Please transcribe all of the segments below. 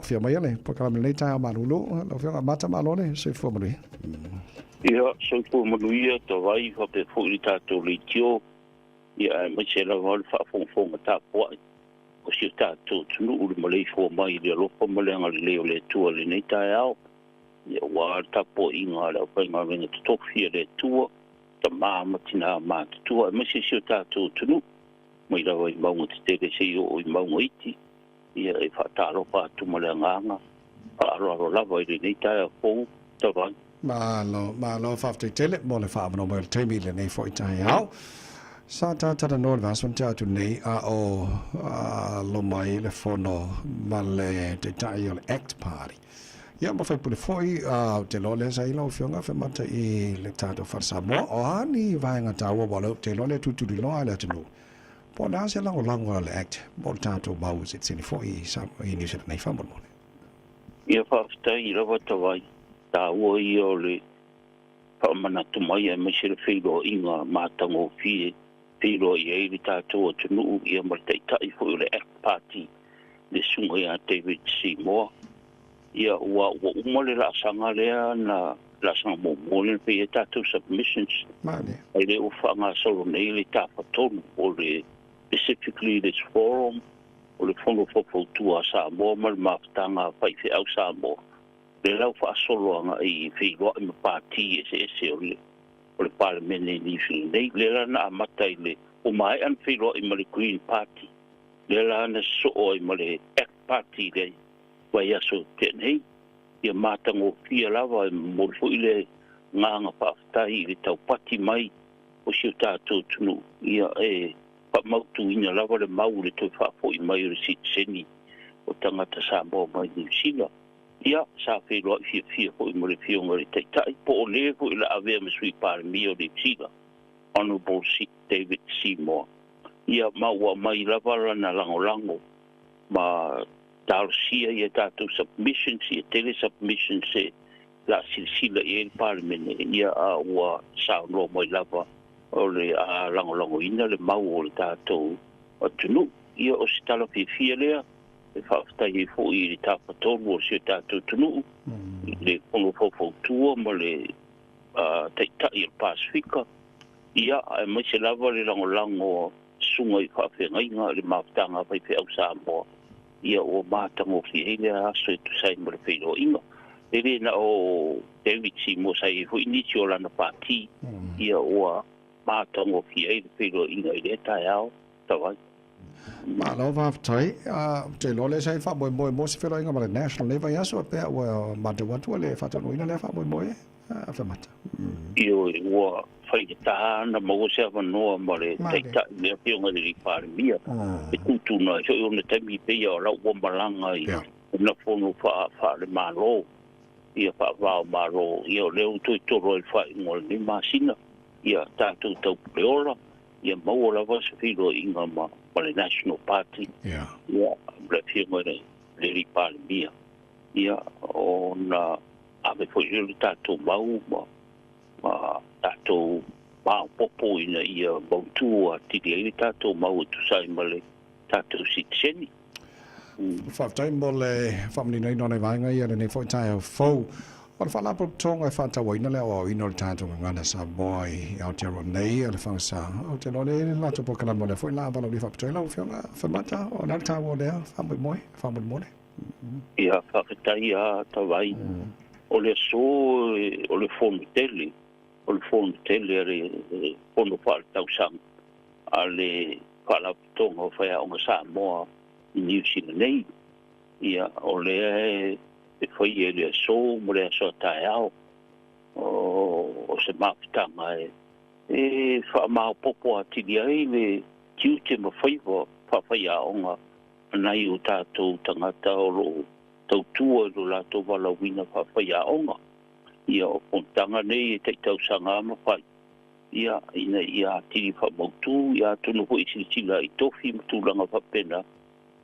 aafia mai le polokalame lenei taeao malulu. Lau Afioga Amata, malo le soifua manuia. Ia, soifua manuia Tavai faapea foi le tatou leitio, ia aemaise lava o le faafogafoga tapuai o si o tatou atunuu le maleifua mai i le alofa ma le agalelei o le Atua i lenei taeao. Ia aua le tapuaiga a le aufaigaluega totofi a le Atua, tama ma tinā matutua, aemaise si o tatou atunuu mai lava i mauga tetele seia oo i mauga iti. Ia e faatalofa atu ma le agaga faaaloalo lava i lenei taeao fou Tavai. Malo, malo, faafetai tele mo le faaavanoa mai o le taimi i lenei foi taeao. Sa ta talanoa i le vaiaso na tea atu nei a o alo mai le fono ma le Taitai o le Act Party. Ia ma faipule foi, ou te iloa lea sa i ai lau Afioga Femata i le tatou Fale Samoa. O a ni vaega taua aua o lea ou te iloa lea e tulituliloa lava le atunuu. Po o le a se lagolago a le Act mo le tatou mau sitiseni foi i Niu Sila nei faamolemole. Ia faafetai lava Tavai, taua ia o le faamanatu mai aemaise le feiloaiga matagofie feiloai ai le tatou atunuu ia ma le Taitai foi o le Act Party le Susuga ia David Seymour. Ia ua uma le laasaga lea na laasaga muamua lea na fai ai tatou submissions. Mane. Ai lea ua faagasolo nei le tafatolu o le Pacific Leaders Forum, o le Fono Faufautua a Samoa ma le Mafutaga a Faifeau Samoa. Lea la ua faasolo agai i feiloai ma pati eseese o le o le Palemene i Niu Sila nei. Lea la na amata i le ua maea ona feiloai ma le Green Party, lea la na sosoo ai ma le Act Party i le vaiaso tea nei. Ia matagofie lava e momoli foi le agaga faafetai i le taupati mai o si o tatou atunuu, ia e faamautuina lava le mau i le toe faafoi mai o le sitiseni o tagata Samoa mai Niu Sila. Ia, sa feiloai fiafia foi ma le Afioga i le Taitai, po o le foi o le a avea ma Sui Palemia o Niu Sila, Honourable David Seymour. Ia, ma ua aumai lava lana lagolago ma talosia ia tatou submissions, ia tele submissions e la silasila i ai le Palemene, ia a ua saunoa mai lava o le a lagolagoina le mau o le tatou atunuu. Ia, o se tala fiafia lea e faafetai ai foi i le tafatolu o si o tatou atunuu, i le Fono Faufautua ma le Taitai o le Pasefika, ia, aemaise lava le lagolago a susuga i faafeagaiga i le mafutaga a faifeau Samoa, ia ua matagofie ai lea aso e tusa ai ma le feiloaiga. E le na o David Seymour sa i ai foi nisi o lana pati, ia ua matagofie ai le feiloaiga i lea taeao Tavai. Malo faafetai. Ou te iloa lea sa i faamoemoe mo se feiloaiga ma le National nei vaiaso pea ua matau atu ua le faataunuuina lea faamoemoe Femata. Ioe, ua faigata ona maua se avanoa ma le Taitai le Afioga i le Palemia e tuutuuna ai foi ona taimi pei o lau ua malaga i ona fono faale-Malo, ia faavao Malo, ia o lea ua toe tolo ai le faaiuga o lenei masina, ia tatou taupule ola, ia maua lava se feiloaiga ma le National Party, ia ma le Afioga i le Alii Palemia, ia ona ave foi lea o le tatou mau ma tatou maopoopo ina ia mautu atili ai le tatou mau e tusa ai ma le tatou sitiseni. Faafetai mo le faamaninoina o nai vaega ia i lenei foi taeao fou. O le Faalapotopotoga e faatauaina le aoaoina o le tatou gagana Samoa i Aotearoa nei, o le Fagasa. Ou te iloa o lea e i ai le latou polokalame o lea foi la valaaulia faapitoa i lau Afioga Femata, o le a le taua o lea faamoemoe, faamolemole? Ia, faafetai lava Tavai. O le aso o le fono tele, o le fono tele a le fono faaletausaga a le Faalapotopotoga o Faiaoga Samoa i Niu Sila nei. Ia, o lea e faia i le aso ma le aso a taeao o se mafutaga e faamaopoopo atili ai le tiute ma faiva faafaiaoga a nai o tatou tagata o lo o tautua i lo latou valaauina faafaiaoga. Ia, o fonotaga nei e taitausaga lava ma fai, ia, ina ia atili faamautu, ia atonu foi e silasila i tofi ma tulaga faapena,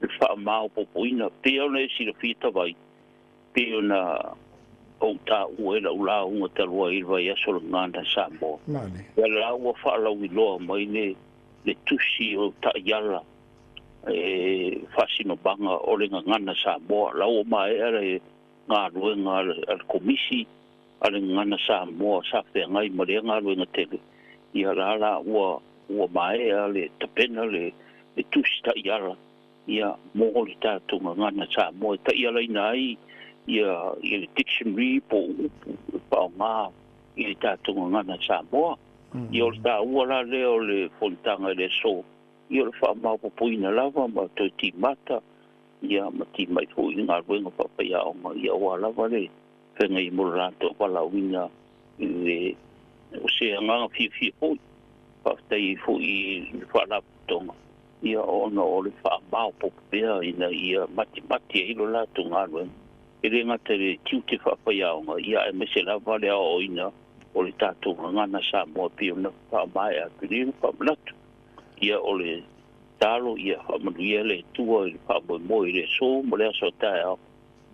le faamaopoopoina, pei ona e silafia Tavai, pei ona ou taua i lau lauga talu ai i le vaiaso o le Gagana Samoa, ia la ua faalauiloa mai le tusi o taiala. E faasinomaga o le gagana Samoa la ua maea le galuega a le Komisi a le Gagana Samoa sa feagai ma lea galuega tele. Ia la ua maea le tapena le tusi ta'iala ia mo le tatou gagana Samoa e ta'ialaina ai ia le dictionary po o upu e faaaogā i le tatou gagana Samoa. Ia o le tāua la lea o le fonotaga i le aso, ia o le faamaopoopoina lava ma toe timata ia ma timai fo'i i galuega faafaiaoga ia auā lava le feagai mo le latou valaauina i le o se agaga fiafia fo'i faafetai ai fo'i i le faalapotopotoga ia ona o le faamaopoopo pea ina ia matimati ai lo latou galuega e lē gata i le tiute faafaiaoga ia aemaise lava le aoaoina o le tatou gagana Samoa pei ona faamaea atu nei le faamanatu. Ia o le talo ia faamanuia le Atua i le faamoemoe i le aso ma le aso a taeao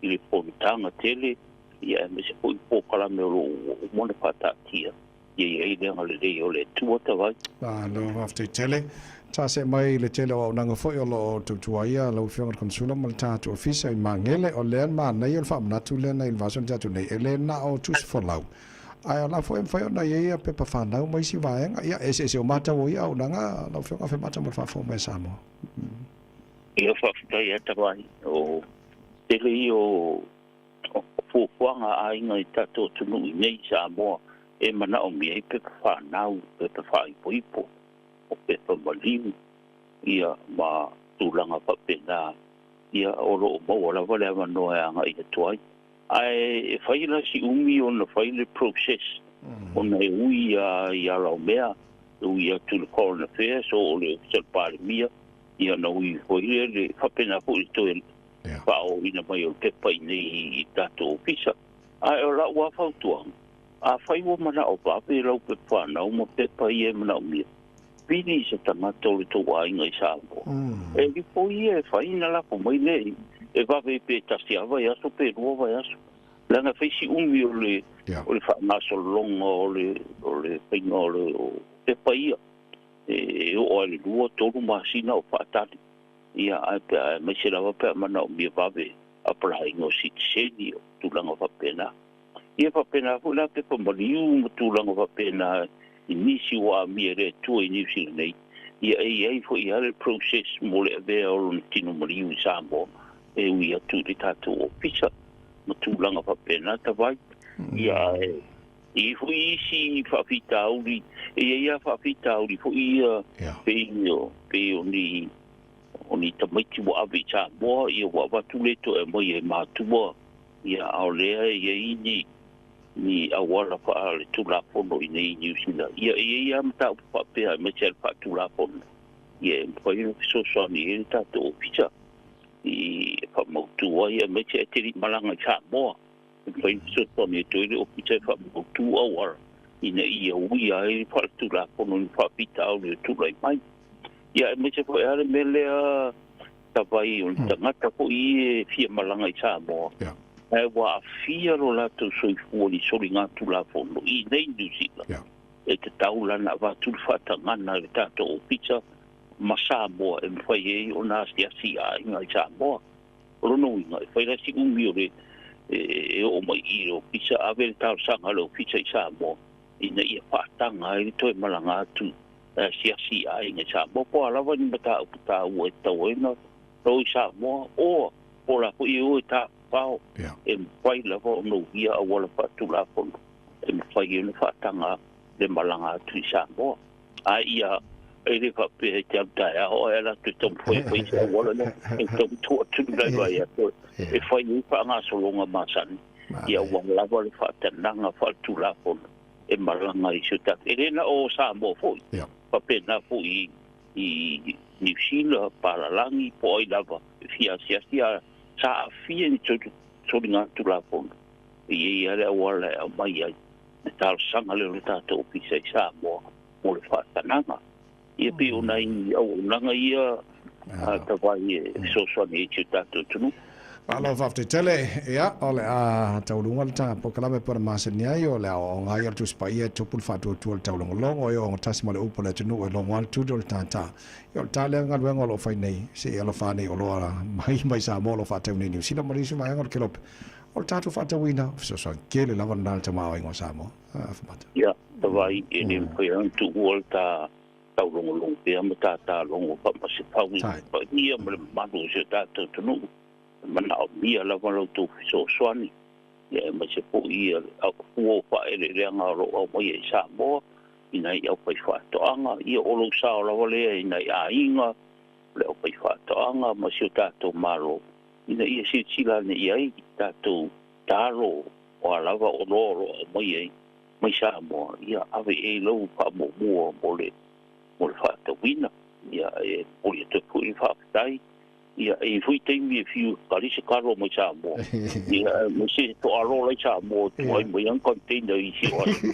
i le fonotaga tele ia aemaise fo'i polokalame o loo ua uma ona faataatia ia i ai le agalelei o le Atua tavai. Malo faafetai tele. Tase mai le tele o auaunaga foi o loo tautua ai lau Afioga i le Konsula ma le tatou Ofisa i Magele. O lea manaia o le faamanatu lea nai le vaiaso na tea atu nei, e le na o tusi folau, ae o la foi e mafai ona i ai pepa fanau ma isi vaega. Ia, e eseese o matau o ia auaunaga lau Afioga Afemata mo le faafofoga mai a Samoa. Ia faafetai a tavai o tele ia o fuafuaga a aiga i tatou atunuu i nei Samoa e manaomia ai pepa fanau, pepa faaipoipo, o pepa maliu ia ma tulaga faapena ia o loo maua lava le avanoa e aga'i atu ai. Ae e fai la si umi ona fai le process ona e ui i ala o mea, e ui atu i le Foreign Affairs o le Ofisa o le Palemia ia na ui foi lea le faapena fo'i le toe faaooina mai o le pepa i nei i tatou ofisa. Ae o la'u lava fautuaga, afai ua mana'o vave lau pepa fanau ma pepa ia e manaomia, pili i se tagata o le tou aiga i Samoa e lifo ia e fai na lafo mai lea e vave pe tasi lava vaiaso pe lua vaiaso, leaga e fai si umi o le o le faagasologa o le faiga o le pepa ia e oo ai le 2-3 masina o faatali. Ia ae pe aemaise lava pe a manaomia vave apalaiga o sitiseni o tulaga faapena. Ia faapena fo'i la pepa maliu ma tulaga faapena i nisi ua amia e le Atua i Niu Sila nei. Ia e i ai fo'i lava le process mo le avea o lona tino maliu i Samoa e ui atu i le tatou ofisa ma tulaga faapena tavai. Ia ae e i ai fo'i isi faafitauli, e i ai lava faafitauli fo'i ia pei o ni tamaiti ua ave i Samoa, ia ua avatu le toe aumai e matua, ia a o lea e i ai ni auala faaletulafono i nei Niu Sila. Ia e i ai lava mataupu faapea aemaise a le faatulafono, ia e mafai ona fesoasoani ai le tatou ofisa i e faamautu ai, aemaise ae te le i malaga i Samoa. E mafai ona fesoasoani atu ai le ofisa e faamautu auala ina ia uia ai le faaletulafono ni faafitauli o tulai mai. Ia aemaise foi lava le mea lea tavai o le tagata fo'i e fia malaga i Samoa, ae ua aafia lo latou soifua i soligatulafono i nei Niu Sila, e tatau la ona avatu le faatagana i le tatou ofisa ma Samoa e mafai ai ona asiasi i aiga i Samoa. O lona uiga, e fai la si umi o le e oo mai i le ofisa, ave le talosaga a le ofisa i Samoa ina ia faataga ai le toe malaga atu e asiasi i aiga i Samoa. Po o a lava ni mataupu taua e tatau ai ona o i Samoa, oa po o la fo'i e o e tafafao, e mafai lava ona uia auala faatulafono e mafai ai ona faataga le malaga atu i Samoa. Ae ia e le faapea e te alu taeao ae ala atu e taumafai e fai se auala lea e tautua atu le vai atu e fai ai faagasologa masani, ia ua lava le faatanaga faaletulafono e malaga i si o tatou. E le na o Samoa foi, faapena foi i Niu Sila, palalagi, po o ai lava e fia asiasi a sa aafia ni soligatulafono, e i ai lava le auala e aumai ai le talosaga lea o le tatou ofisa i Samoa mo le faatanaga. Ia pei o nai auaunaga ia tavai e fesoasoani ai i si o tatou atunuu. Malo faafetai tele. Ia, o le a tauluga le ta polokalame po o le masani ai o le aoaoga ai o le Tusi Paia e tupu le faatuatua i le taulogologo e ogatasi ma le upu a le atunuu e logo lava le tuli o le tātā. Ia, o le ta lea galuega o lo o fai nei, se i alofa ane i oloa mai mai Samoa o lo o faatau nei i Niu Sila ma nisi vaega o le Kelope. O le tatou faatauina, fesoasoani tele lava lena i le tamaoaiga o Samoa. Afamata. Ia, tavai, e le mafai lava ona tuua le ta taulogologo pea ma tātā logo faamasefau i le paia ma le mamalu o si o tatou atunuu. E manaomia lava la outou fesoasoani, ia aemaise foi ia le fua o faaeleeleaga o lo o aumaia i Samoa i nai aufaifaatoaga. Ia o lou sao lava lea i nai aiga, o le aufaifaatoaga ma si o tatou Malo, ina ia silasila ane i ai i tatou talo o a lava oloa o lo o aumaia i mai Samoa, ia ave i ai lau faamuamua mo le mo le faatauina. Ia e momoli atu ai foi le faafetai. Ia e i ai foi taimi e fiu e kali se kalo mai Samoa. Ia aemaise e toalo la i Samoa e tuai mai ana container i isi o aso.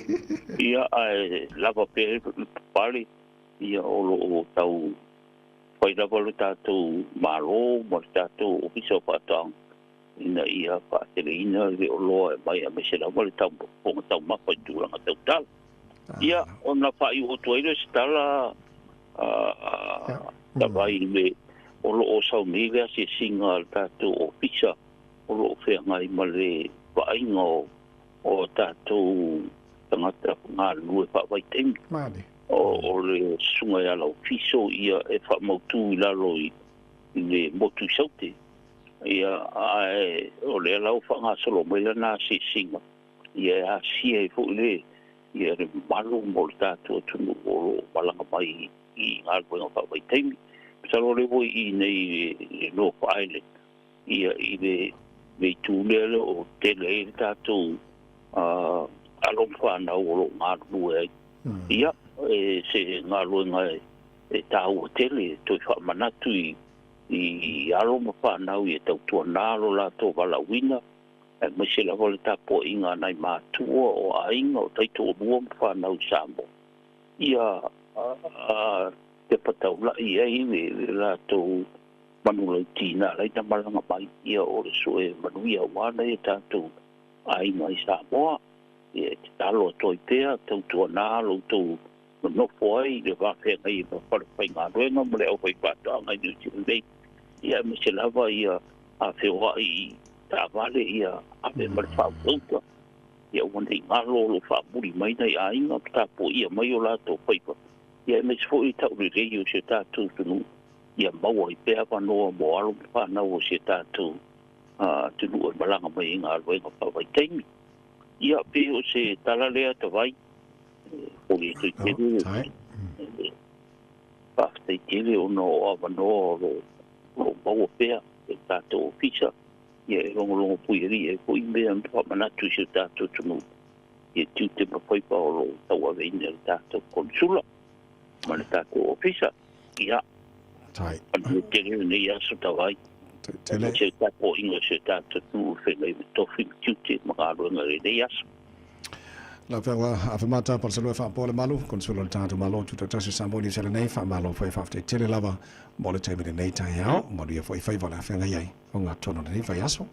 Ia ae lava pea le papale, ia o lo o tau fai lava lo tatou Malo ma le tatou Ofisa o Faatoaga ina ia faateleina le oloa e aumai aemaise lava le fofoga taumafa i tulaga tau talo. Ia, ona faaiu atu ai lea o se tala, lava i le o lo o sau nei le asiasiga a le tatou Ofisa o lo o feagai ma le vaaiga o tatou tagata galulue faavaitaimi. O le susuga ia Laufiso ia e faamautu i lalo i le motu i Saute. Ia, ae o lea la ua faagasolo mai lana asiasiga, ia e asia ai foi le ia le mamalu mo le tatou atunuu o lo o malaga mai i galuega faavaitaimi. Masalo o lea ua i i nei i le North Island, ia i le itu lea o lo o tele ai le tatou alo ma fanau o lo o galulue ai. Ia, e se galuega e taua tele, toe faamanatu i alo ma fanau ia tautuana lo latou valaauina, aemaise lava le tapuaiga a nai matua o aiga o taitoalua ma fanau i Samoa, ia tepa taulai ai le latou manulauti na alai na malaga mai, ia o le sue manuia aua nai o tatou aiga i Samoa. Ia e tatalo atu ai pea, tautuana lo outou nonofo ai i le vafeagai ma falefaigaluega ma le aufaifaatoaga i Niu Sila nei, ia aemaise lava ia afeoai i taavale, ia ave ma le faautauta, ia aua ne i galo o lo o faamuli mai nai aiga ma tapuaia mai o latou faiva, ia aemaise foi taulelei o si o tatou atunuu, ia maua ai pea avanoa mo alo ma fanau o si o tatou atunuu e malaga mai i galuega faavaitaimi. Ia pei o se tala lea tavai, e foli atu i tele faafetai tele ona o avanoa o lo o maua pea e tatou ofisa, ia e logologo puialii ai foi mea ma faamanatu i si o tatou atunuu, ia tiute ma faiva o lo o tauaveina e le tatou konsula ma le tatou ofisa. Ia, manuia tele lenei aso tavai. Tele. Se tapuaiga o si o tatou atunuu e feagai ma tofi ma tiute ma galuega i lenei aso. Lau Afioga Afemata Palusalua Faapoa le Malu, Konsula o le tatou Malo Tutoatasi o Samoa i Niu Sila nei, faamalo foi faafetai tele lava mo le taimi lenei taeao, manuia foi faiva o le a feagai ai o ogatotonu o lenei vaiaso.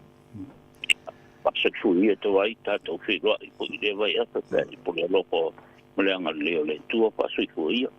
Faasafua ia tau ai tatou feiloai foi i lea vaiaso pe a i po le alofa ma le agalelei o le Atua. Faasoifua ia.